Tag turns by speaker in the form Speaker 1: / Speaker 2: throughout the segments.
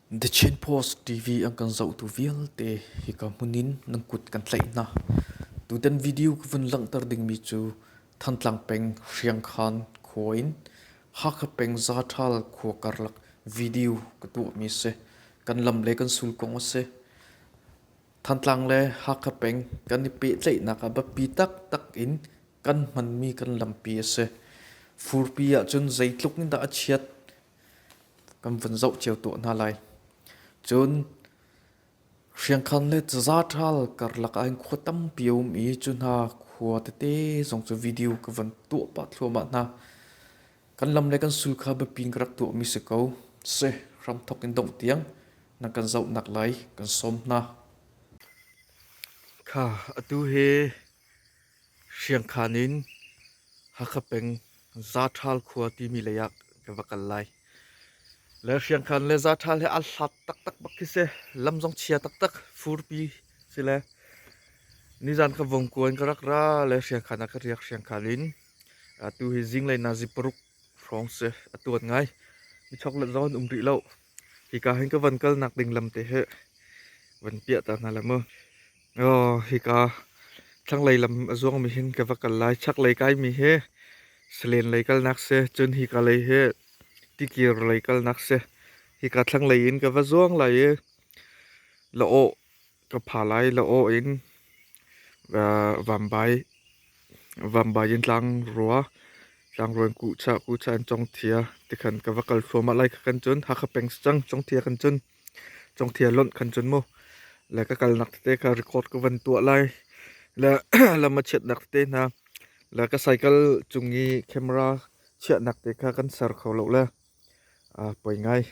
Speaker 1: The Chin Post TV an kan zohtu vialte hika hmun in nan kut kan tlaih hna. Tutan video ka vun langhter dingmi cu Thantlang peng Hriangkhan khua in Hakha peng Zaṭhal khua karlak video ka tuahmi a si. Kan lam le kan sul kong a si. Thantlang le Hakha peng kan i pehtlaihnak ah biapi taktak in kan hmanmi kan lampi a si. Furpi ahcun zeitluk in dah a chiat kan vun zoh cio tuah hna lai. Cun Hriangkhan le Cazaṭhal karlak ah hin khua tampi a um i cu hna khua tete zong cu video ka van tuah pah thluahmah hna. Kan lam le kan sul kha biapi in ka rak tuahmi si ko. Si, hramthok in dongh tiang nan kan zohnak lai kan sawm hna. Kha atu hi Hriangkhan in Hakha peng Zaṭhal khua timi lei ah ka va kal lai. Le Hriangkhan le Zaṭhal hi aa hlat taktak bak khi si. Lam zong chia taktak, furpi si le nizan ka Vongkua in ka rak ra le Hriangkhan ah ka riak. Hriangkhan in atu hi zinglei nazi paruk hrawng si. A tuan ngai. Michoklet zong an um rih lo. Hika hin ka van kalnak ding lam te hi van piah ta hna la mu. Aw, hika thlanglei lam a zuangmi hin ka va kal lai. Chaklei kaimi hi Salen lei kalnak si. Cun hika lei hi Tikir lei kalnak si. Hika thlanglei in ka va zuang lai i La'awh ka pha lai. La'awh in Vambai Vambai in tlangrua tlangrua in Kuhchah, Kuhchah in Congthia tikhan ka va kal thluahmah lai. Kha kan cun Hakha peng si cang. Congthia kan cun. Congthia lonh khan cun mu le ka kalnak tete kha record ka van tuah lai le lam a chiatnak tete hna le ka cycle cung i camera chiahnak te kha kan ser kho lo le poi ngai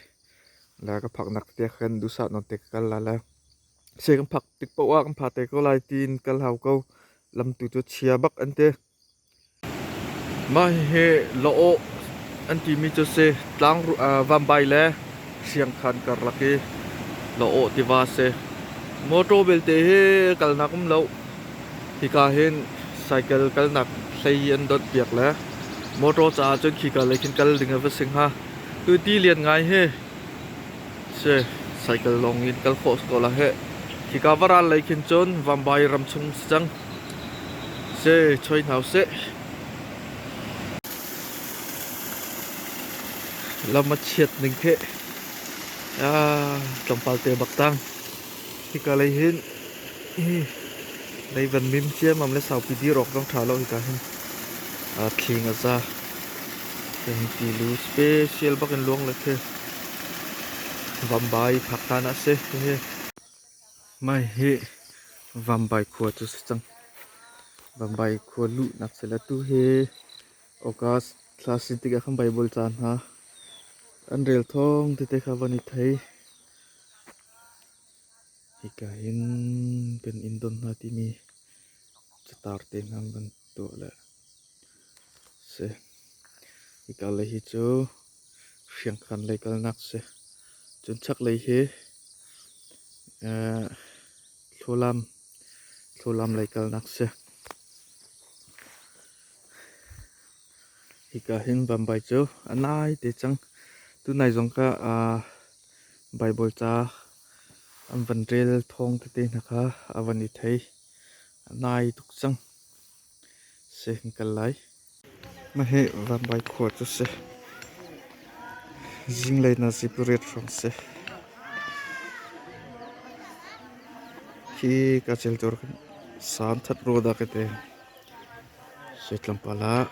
Speaker 1: le ka phaknak tete kha kan duhsah nawn te ka kal la le se kan phak tik paoh ah kan pha te ko lai tiin kal hau ko lam tu cu chia bak an ti. Mah hihi lawh an timi cu si. Tlang Vambai le Hriangkhan karlak i lawh tiva a si. Motor belte hi kalnak um lo. Hika hin cycle kalnak hlei an donh piak le motor caah cun khika lei khin kal ding a va si hnga. Tu ti lian ngai hi si cycle lawng in kal khawh si ko la heh. Hika varal lei khin cun Vambai ram chung si cang. Se choi hna usih. Lam a chiat ning khi tlawmpal te bak tang. Hika lei hin hi lei van mim ciammam le saupi dir awk zong ṭha lo hika hin thling a za. Hin tilu special bak in luang le khi Vambai phak hlan ah si hihi. Mah hi Vambai khua cu si cang. Vambai khua luhnak si le tu hi August thla si tikah khan Baibal ca hna an rel thawng tete kha van i thei. Hika hin kan inn don hna timi catar te hna an van tuah le si. Hika lei hi cu Hriangkhan lei kalnak si. Cun chaklei hi Thlualam, Thlualam lei kalnak si. Hika hin Vambai cu a nai te cang. Tunai zong kha Bible ca an van rel thawng tete hna kha a van i thei. A nai tuk cang. Si kan kal lai. Mahhi Vambai khua cu si. Zinglei nazi pariat hrawng si. Khi ka cel tur san that rua dah ka te. Si tlawmpal ah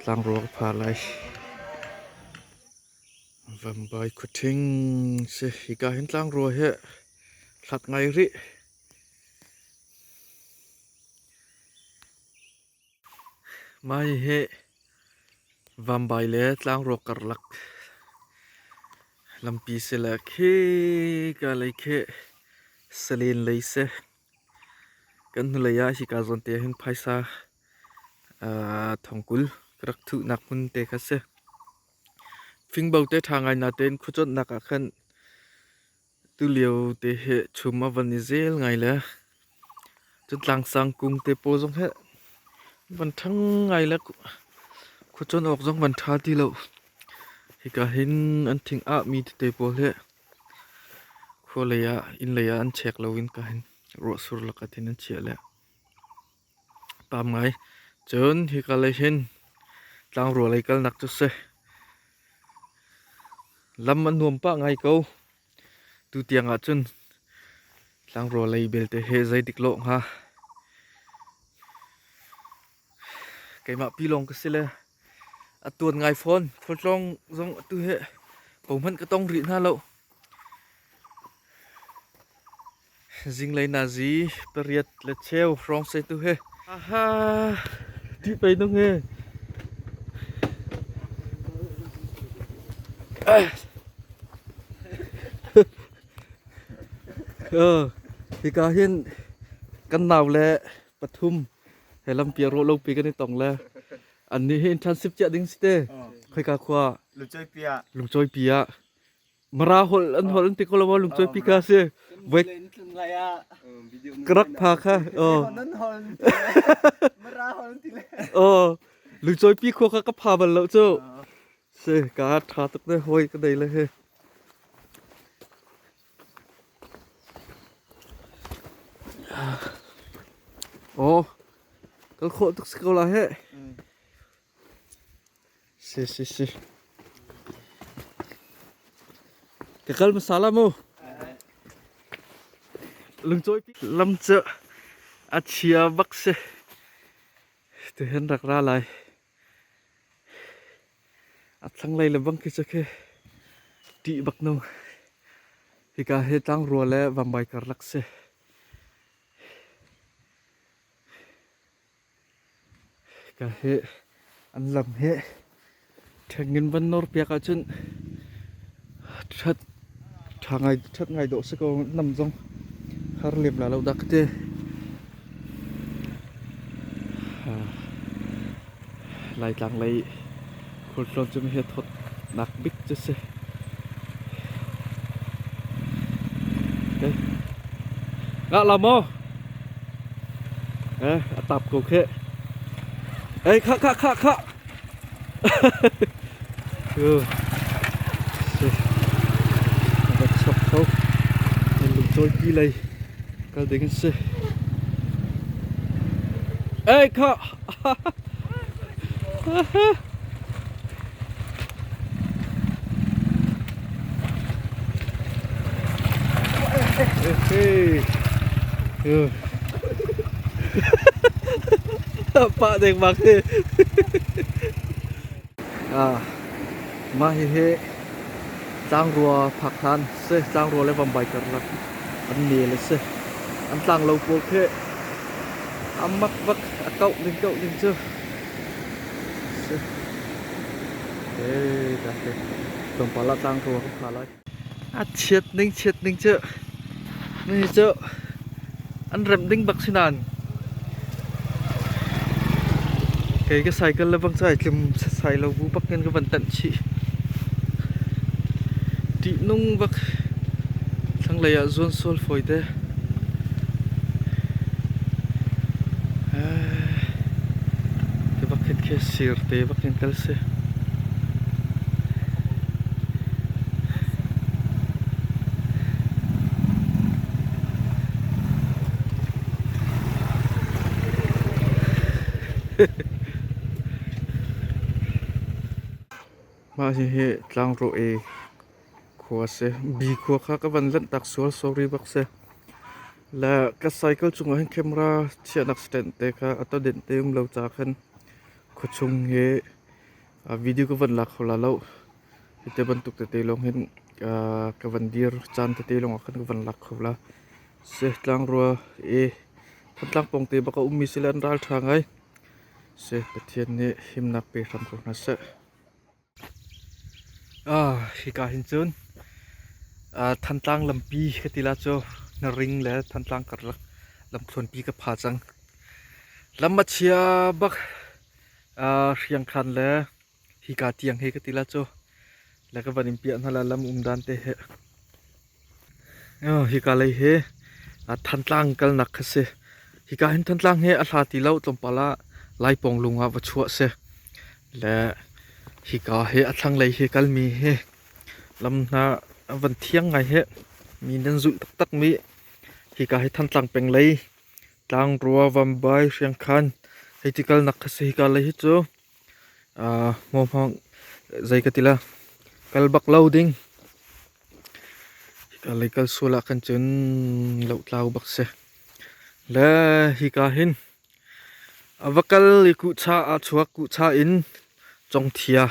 Speaker 1: tlangrua ka pha lai. Vambai khuaṭhing si. Hika hin tlangrua hi hlat ngai rih. Mah hihi Vambai le Tlangruak karlak lampi si le khika lei khi Salen lei si. Kan hnulei ah hika zawn te ah hin phaisa thongkul ka rak thuhnak hmun te kha si. Fingbo te ṭha ngai natein khuaconhnak ah khan Tulio te hi chum a van i zel ngai le cun tlangsang kung te pawl zong hi van ṭhang ngai le khuacuanh awk zong van ṭha ti lo. Hika hin an thing ahmi tete pawl hi. Khua lei ah inn lei ah an chek lo in ka hin ruahsur lakah tin an chiah le pam ngai. Cun hika lei hin tlangrua lei kalnak cu si. Lam a nuam pah ngai ko. Tutiang ah cun tlangrua lei belte he zeidik lawh hnga. Keimah pi lawng ka si le a tuan ngai fawn. Khualtlawng zong atu hi ko hmanh ka tong rih hna lo. Zinglei nazi pariat le cheu hrawng se tu hi. Aha, ti pei nung he. Hika hin kan nau le pathum he lampi a rawh lopi kan i tong le annih hi internship ciah ding si te. Khoika khua?
Speaker 2: Lungcawipi ah.
Speaker 1: Lungcawipi ah. Mara holh an holh an ti ko lo maw lungcawipi kha si. Voi ka rak pha kha. Oh. Oh. Lungcawipi khua kha ka pha bal lo cu. Si ka tha tuk ne hoi ka dei le he. Aw, kal khawh tuk si ko la heh. Si si si. Ka kal hmasa la mu. Lungcawi lam cu a chia bak si. Tuhin rak ra lai. A thlanglei le bang khi cu khi ṭih bak nu. Hika hi tlangrua le vambai karlak si. Hika hi an lam hi ṭheng in van nawr piak ahcun ṭhat ṭha ngai ṭhat ngai dawh si ko nam zong har lem la lo dah ka ti. Laitlang lei khualtlawn cu hi thawtnak bik cu si. Ngah la maw? Eh, a tap ko kheh. Ei, khah, khah, khah, khah. Si. A chok kho. Nan lungcawipi lei kal ding an si. Ei, khah. Pah deng bak hi. Ah, mah hihi tlangrua phak hlan si. Tlangrua le vambai karlak an nel a si. An tlanglo pawl khi a mak bak a kauh ding kauh ding cu. Si. Ee, dah te. Tlawmpal ah tlangrua kan pha lai. A chiat ning chiat ning cu ni cu an remh ding bak si nain kei ka cycle le bang cu ai tlum setsai lo bu bak in ka van tanh chih. Ṭihnung bak thlanglei ah zuan sual fawi te. Ti bak khin khi sir te bak in kal si. Mah hihi tlangrawh i khua a si. Bi khua kha ka van lanh tak sual sorry bak si. Le ka cycle cungah hin camera chiahnak stand te kha a tawdenh te um lo ca khan khuachung hi video ka van la kho la lo. Hite bantuk tete lawng hin ka van dir caan tete lawng ah khan ka van lak kho la. Si tlangrua i Thantlang pawng te bak a ummi si le an ral ṭha ngai. Si Pathian nih himnak pe hram ko hna seh. Hika hin cun Thantlang lampi ka ti la cu Hnaring le Thantlang karlak lamthluanpi ka pha cang. Lam a chia bak Hriangkhan le hika tiang hi ka ti la cu le ka van in piah hna la lam um dan te hi. Hika lei hi Thantlang kalnak kha si. Hika hin Thantlang hi a hla ti lo tlawmpal ah Laipawng lung ah va chuah si. Le hika hi a thlanglei hi kalmi hi lam hna a van thiang ngai hi. Mi nan zulh taktakmi hika hi Thantlang peng lei Tlangrua, Vambai, Hriangkhan hei ti kalnak kha si. Hika lei hi cu hmawhmawng zei ka ti la kal bak lo ding. Hika lei kal sual ah khan cun lohtlau bak si. Le hika hin a va kal i kuhcha ah chuak kuhcha in Congthia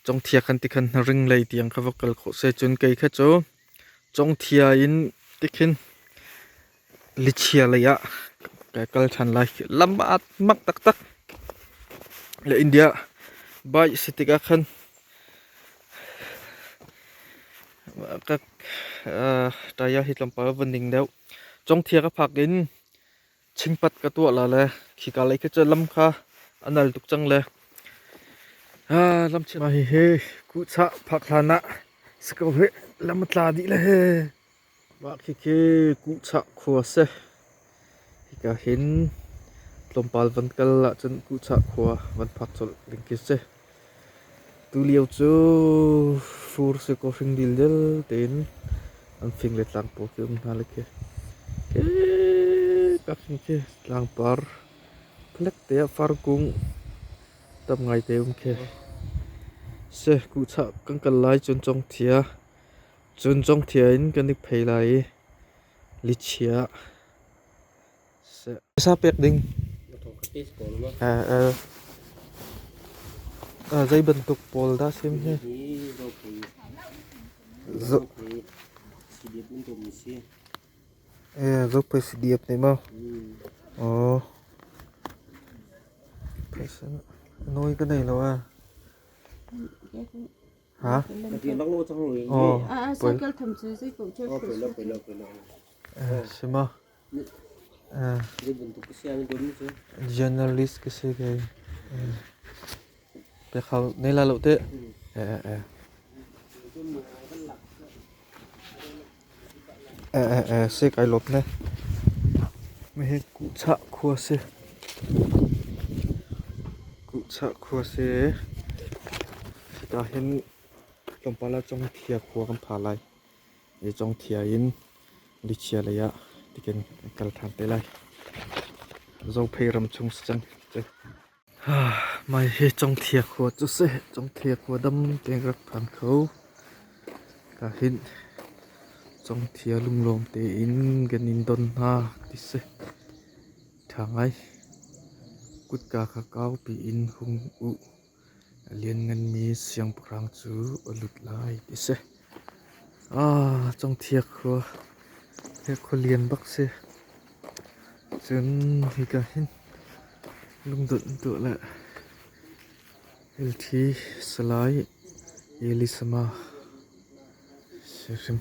Speaker 1: Congthia kan ti khan hnaring lei tiang kha va kal khawh se cun kei kha cu Congthia in tikhin lichia lei ah ka kal ṭhan lai. Lam a mak taktak. Le India bike si tikah khan ka taya hi tlawmpal van ning deuh. Congthia ka phak in chingpat ka tuah la le khika lei khi cu lam kha a nal tuk cang le lam chim hi hi kuhchah phak hlan ah si ko hi lam a tla dih le he. Mah khikhi kuhchah khua a si. Hika hin tlawmpal van kal ahcun kuhchah khua van phak colh ding khi si. Tulio cu fur si kaw hring dildel tein an fing le tlang pawl khi um hna le khi. Ka khi khi tlangpar phalek te ah farkung tam ngai te um khi. Si kuhchah kan kal lai cun congthia. Cun congthia in kan i phei lai i lichia Sa pek ding. Zei bantuk pawl dah sim hi? Zophei CDF nih maw? Aw. Nawi ka nei lo ah. Ha? Aw. Si maw? Journalist ka si kei. Pek hau nei la lo teh. Si kai lawm ne. Hihi Kuhchah khua si. Kuhchah khua si. Hika hin tlawmpal ah Congthia khua kan pha lai. I Congthia in Lichia lei ah tikin kan kal ṭhan te lai. Zophei ram chung si cang. Mai hi Congthia khua cu si. Congthia khua dam tein rak phan kho. Ka hin Congthia lunglawm tein kan in don hna ti si. Ṭha ngai. Kutka kha kau piin hung u. A liannganmi siangpahrang cu a lut lai ti si. Congthia khua hi khua lian bak si. Cun hika hin lungdonh an tuah le LT Salai Elisama si hrim.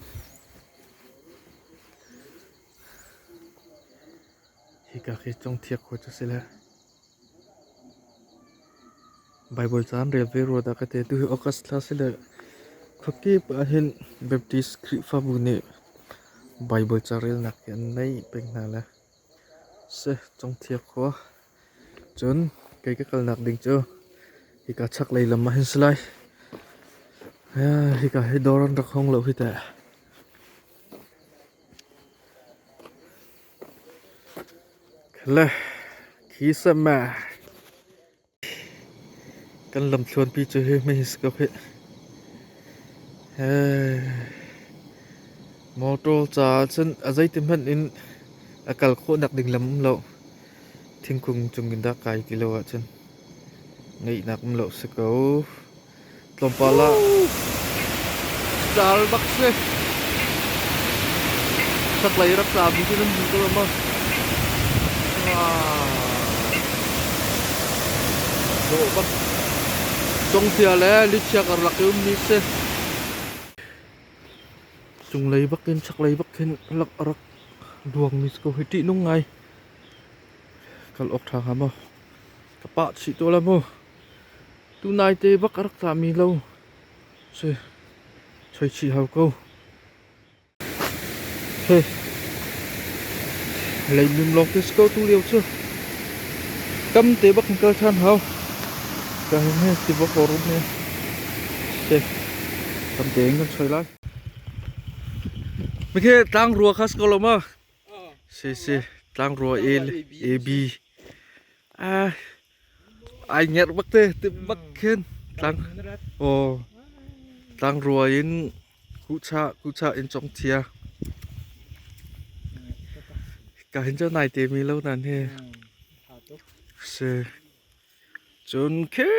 Speaker 1: Hika khi Congthia khua cu si le Baibal ca an rel ve rua dah ka ti. Tuhi August thla si le khuakip ahhin Baptist Khrihfabu nih Baibal ca relnak hi an neih peng hna le si Congthia khua. Cun kei ka kalnak ding cu hika chaklei lam ah hin si lai. Hika hi dawr an rak hong lo hi teh. Le khi sama kan lamthluanpi cu hi hmei si ko hih. Motor caah cun a zeiti hmanh in a kal khawhnak ding lam um lo. Thingkung cung in dah kai ti lo ahcun ngeihnak um lo si ko. Tlawmpal ah cal bak si. Chaklei rak tlami cu nan hmu ko lo maw? Dawh bak. Congthia le lichia karlak i ummi si. Cunglei bakin chaklei bak khin lak a rak luangmi si ko hi ṭihnung ngai. Kal awk ṭha hnga maw? Ka pah chih tuah la mu. Tunai te bak a rak tlami lo si choi chih hau ko. He leimin lawng te si ko tu lio cu. Kam te bak in kal ṭhan hau. Ka hin he tiva kawr um he. Si kam te in kan choi lai. Mikhe tlangrua kha si ko lo ma? Si si tlangrua A A B. Ah ai ngerh bak te ti bak khin tlang aw tlangrua in kuhcha kuhcha in cong thia. Ka hin cu nai te mi lo nan hi. Si. Cun khi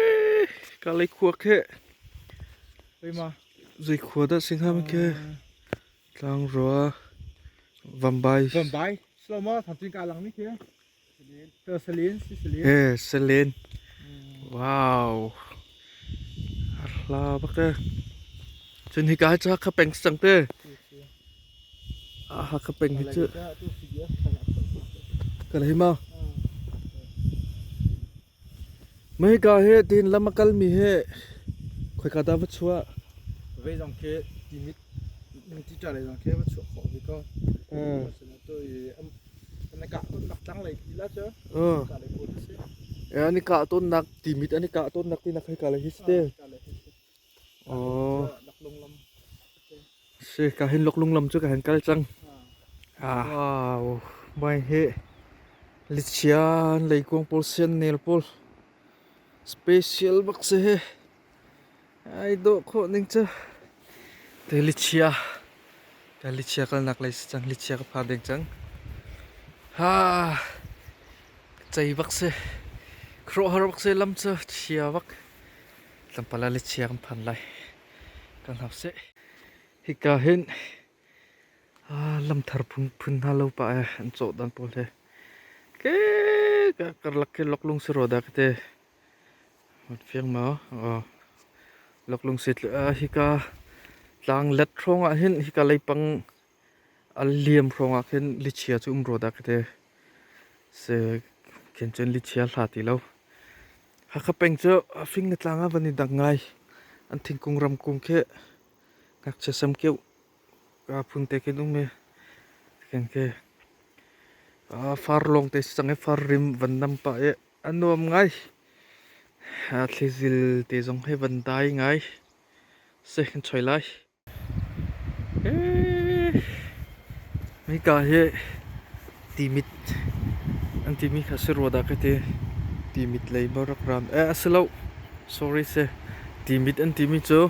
Speaker 1: ka lei khua khi zei khua dah si hnga khi tlangrua Vambai.
Speaker 2: Vambai. Slow thamcin ka lang ni khi. Selen si Selen.
Speaker 1: Eh Selen. Wow. Hla bak e. Cun hi ka cha kha peng sang te. Ah kha peng hi chu. Ka lei ma. Mei ka he tin lam a kal mi he khoika dah va chuah?
Speaker 2: Vei zong khi timit ti ṭa lei zong khi va chuah khawh ve ko. To i an kah ton nak tlang lei ti la cu. Ka lei pawl si.
Speaker 1: An i kah ton nak timit an i kah ton nak ti nak hei ka lei hi si te. Oh. Si ka hin loklung lam cu ka hin kal cang. Ah. Wow. Mai he lichian leikuang pawl sian nel pawl special bak si he. Ai dawh khawh ning cu. Te lichia. Ka lichia kalnak lei si cang. Lichia ka phan ding cang. Ha. Cei bak si. Khuaruahhar bak si lam cu chia bak. Tlawmpal ah lichia kan phan lai. Kan hau seh. Hika hin lamthar phun hna lo pah eh an cawh dan pawl he. Ke ka karlak khi loklung si rua dah ka ti. Fiang maw? Aw. Loklung si hika tlang let hrawng ah hin hika leipang a liam hrawng ah khin lichia cu um rua dah ka ti. Se khin cun lichia hla ti lo. Hakha peng cu a fing le tlang ah van i dang ngai. An thingkung ramkung khi ngakchia samkeuh phun te khin um i khin khi far lawng te si cang i far rim van nam pah i a nuam ngai. Thlizil te zong hi van dai ngai. Si kan choi lai. Hika hi timit an timi kha si rua dah ka ti. Timit lei maw rak ram. Eh a si lo. Sorry si. Timit an timi cu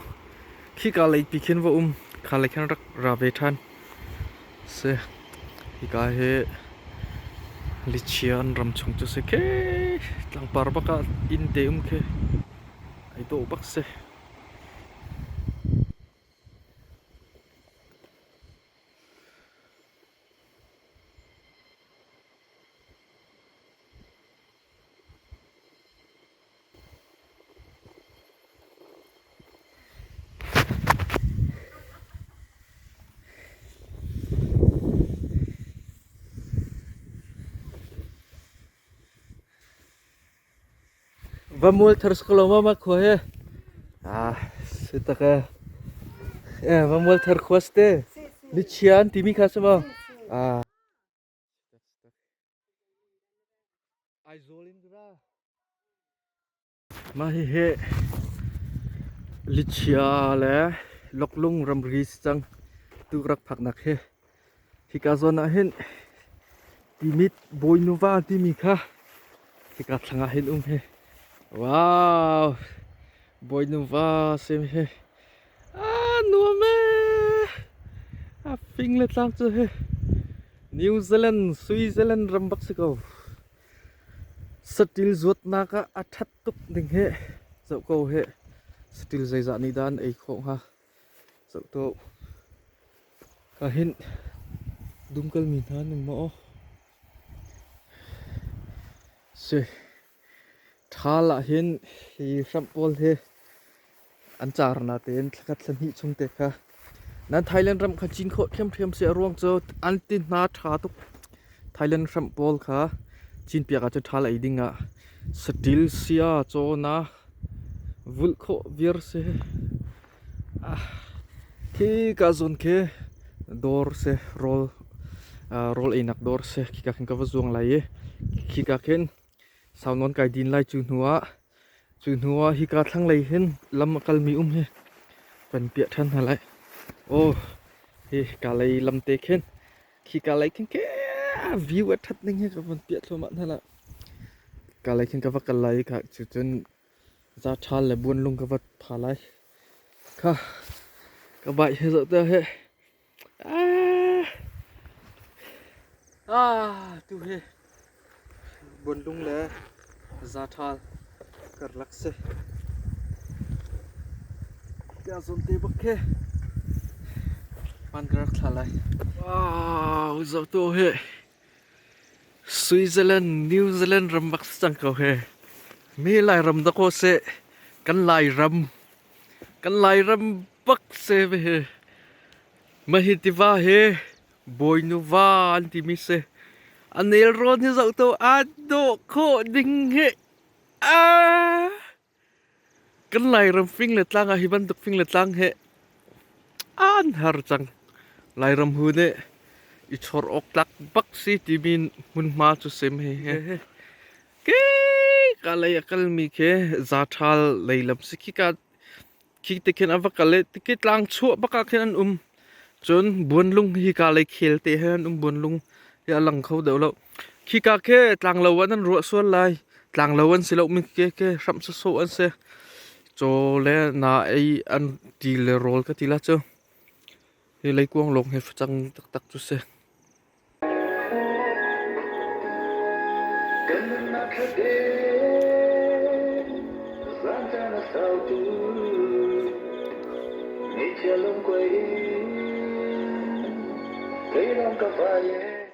Speaker 1: khika lei pi khin va um. Kha lei khan rak ra ve ṭhan. Si. Hika hi lichia an ram chung cu si khi. Tlangpar bak ah inn te um khi. Ai dawh bak si. Va mual thar si ko lo maw mah khua hi? Ah, si tak e. Eh, va mual thar khua si te. Lichia an timi kha si maw? Ah. Aizawl in ra. Mah hihi lichia le loklung ramri si cang. Tu rak phaknak hi. Hika zawn ah hin Timit Bawinuva timi kha hika thlang ah hin um hi. Wow! Bawinuva sim hi. Ah, nuam ee! A fing le tlang cu hi. New Zealand, Switzerland ram bak si ko. Saṭil zuatnak ah a ṭhat tuk ding hi zoh ko hi. Saṭil zeizah nih dah an ei khawh hnga? Zoh tuah. Ka hin dum kalmi hna nan maw? Si. Ṭhal ah hin hi hramh pawl hi an car natein thlakhat thlahnih chung te kha nan Thailand ram kha cin khawh ṭhiamṭhiam si a ruang cu an ti hna ṭha tuk. Thailand hramh pawl kha cinpiak ahcun ṭhal ei ding ah saṭil sia caw na vulh khawh viar si. Khi ka zawn khi dawr si rawl rawl einak dawr si khika khin ka va zuang lai i khika khin sau nawn kai din lai cu hnu ah cu hnu ah hika thlanglei hin lam a kalmi um hi kan piah ṭhan hna lai. Aw. Hi ka lei lam te khin khi ka lei khin ke view a that ning hi ka van piah thluahmah hna la. Ka lei khin ka va kal lai kha cu cun za ṭhal le buanlung ka va pha lai. Kha ka bai he zoh te he. Ah ah tu hi buanlung le za ṭhal karlak si. Ka zawn te bak khi hman ka rak thla lai. Wow, zoh tu hi Switzerland, New Zealand ram bak si cang ko hi. Mi Lairam dakaw seh, kan Lairam, kan Lairam bak si ve hi. Mah hi tiva hi Bawinu va an timi si. A nelrawn hi zoh tu aa dawh khawh ding hi. Ah! Kan Lairam fing le tlang ah hi bantuk fing le tlang hi an har cang. Lairam hu nih i chor awk tlak bak si timi hmunhma cu sim hi hi. Ke ka lei a kalmi khi Zaṭhal lei lam si khi ka khi te khin a va kal i khi tlang chuah bak ah khin an um. Cun buanlung hi ka lei khel te he an um buanlung hi a lang kho deuh lo. Khika khi tlanglo ah nan ruah sual lai. Tlanglo an si lo mi ke ke hramh sawsawh an si. Caw le na ei an ti le rawl ka ti la cu. Hi leikuang lawng hi facang taktak cu si.
Speaker 3: Kan nunnak thlate zan caan a sau tu Ngeichia lungkuai in kei lawng ka vai e.